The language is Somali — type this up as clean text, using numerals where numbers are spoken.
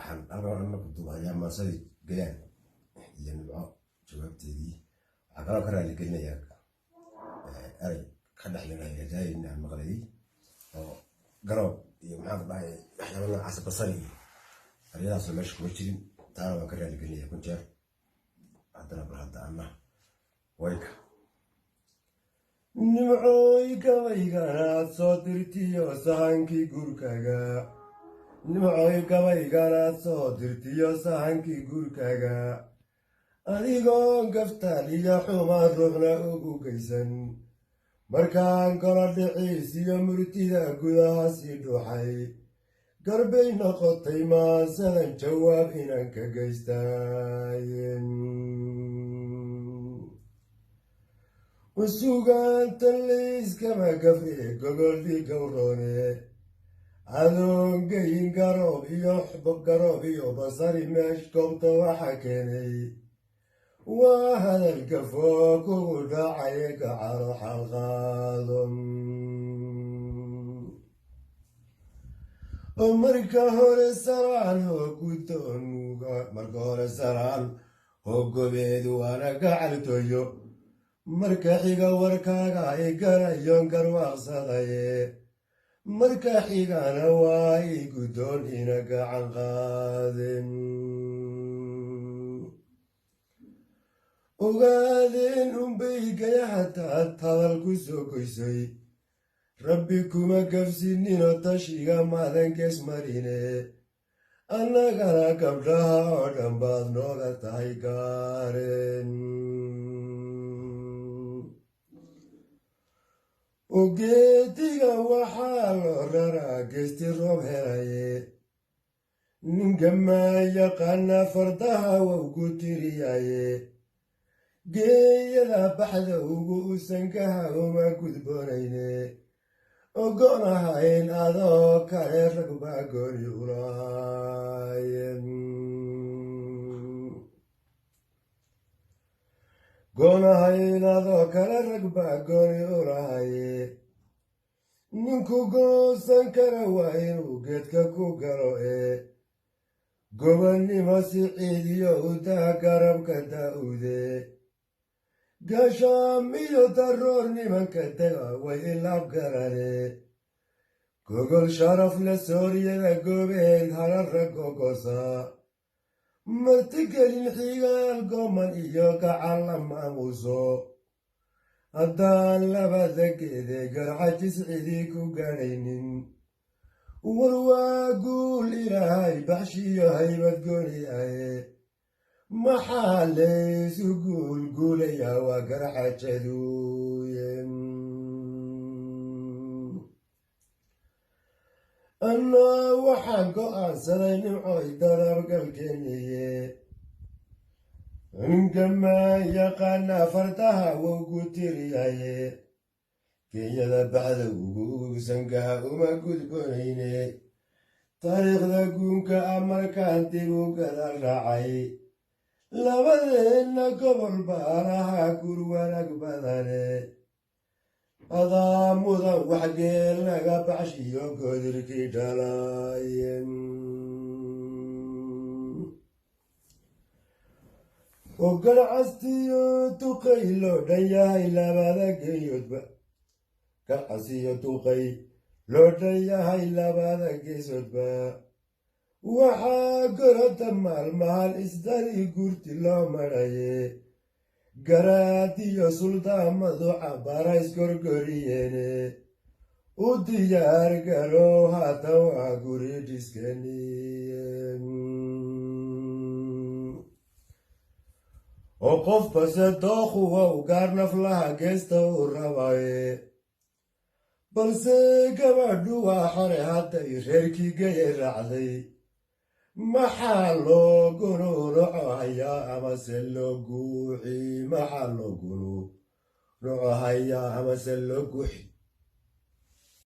Waxaan halkan ana ku duubayaa maasadii Gayaan iyo Nimco jawaabteedii. Waxaa kaloo ka raaligelinayaa erey ka dhex yidhaahdayn aan maqlayay oo garoob iyo, maxaan ku dhahay, waxyaaba noocaas, basali iyo eryadaasoo meesha kuma jirin. Taana waan ka raaligelinaya kun jeer. Haddana bal hadda anna wayka. Nimcooy, gabayganaad soo dirtiyo sahankii guurkaaga, Nimcooy, gabayganaad soo dirtiyo sahankii guurkaaga, adigoon gaftaal iyo xumaan ruuxna ugu geysan, markaan kala dhiciis iyo murtida gudaha sii dhuuxay, garbay noqotay maansadan jawaab inaan ka geystaayen. Usugaanta layskama gafre, gogol dhigowroone, adoon geyin garoob iyo garoob iyo basari meesh goobta waxa keenay waa hadal gafoo kugu dhacaya, gacalo xalqaado. Oo marka hore saraan hoo gudoonuga, marka hore saraan hoo gobeedu waana gacaltoyo, marka xiga warkaaga i garayon garwaaqsadaye, marka xigana waa i guddoon ina gacan qaadin. Ogaadeen unbay gayahataad hadal ku soo goysay, Rabbi kuma gafsinino, tashiga maadan gees marine, annagana gabdhaha oo dhan baad nooga tahay gaaren. Ugeediga waxaa loo raraa geesti roob helaye, ninka maa yaqaana fardaha waugu tiriyaye, geeyada baxda ugu usankaha uma gudboonayne, ogonahayn adoo kale rag baa gooni ulahaayeen, goonahayn adoo kale rag baa gooni ulahaye, ninku goosan kara waa inuu geedka ku galo ee gobonnimo si ciidiyo udaa garabka daa'ude, gaashaamiyo daroor nimanka dega way ilaab garane, gogol sharaf le sooriyada goobeed harara gogosa, martigelin xigaal gooman iyo gacan la maamuuso, haddaan labada geede Garxajis cidii ku gaadhaynin, war waa guul Ilaahay baxshiyo haybad gooni ahe, maxaa laysu guulguulayaa? Waa garxajaduuye. Annaa waxaan go'aansaday, Nimcoy, darabgalkeeniye, ninka maa yaqaana fardaha waugu tiriyaye, kenyada baxda ugu sangaha uma gudboonayne, taariikhda guunka ah markaan dib u gada raacay, labadeenna gobol baalaha guur wanaag badane, adaa mudan waxgeel naga baxshiyo godirkii dhalaayeen. Oo garcastiyo duqay loo dhan yahay labada geeyoodba, garcasiyo duqay loo dhan yahay labada geesoodba, waxaa gorada maalmahan isdari gurti loo maraye, garaadiyo suldaamadu cabarays gorgoriyeene, u diyaar garow haatan waa guri dhiskeniye. Oo qof base dookhuwa u gaar naflaha geesta u rabaye, balse gabadhu waa xore hadday reerkii gayay raacday, maxaa loo gunuunuco hayaa amase loo guuxi? Maxaa loo gunuunuco hayaa amase loo guuxi?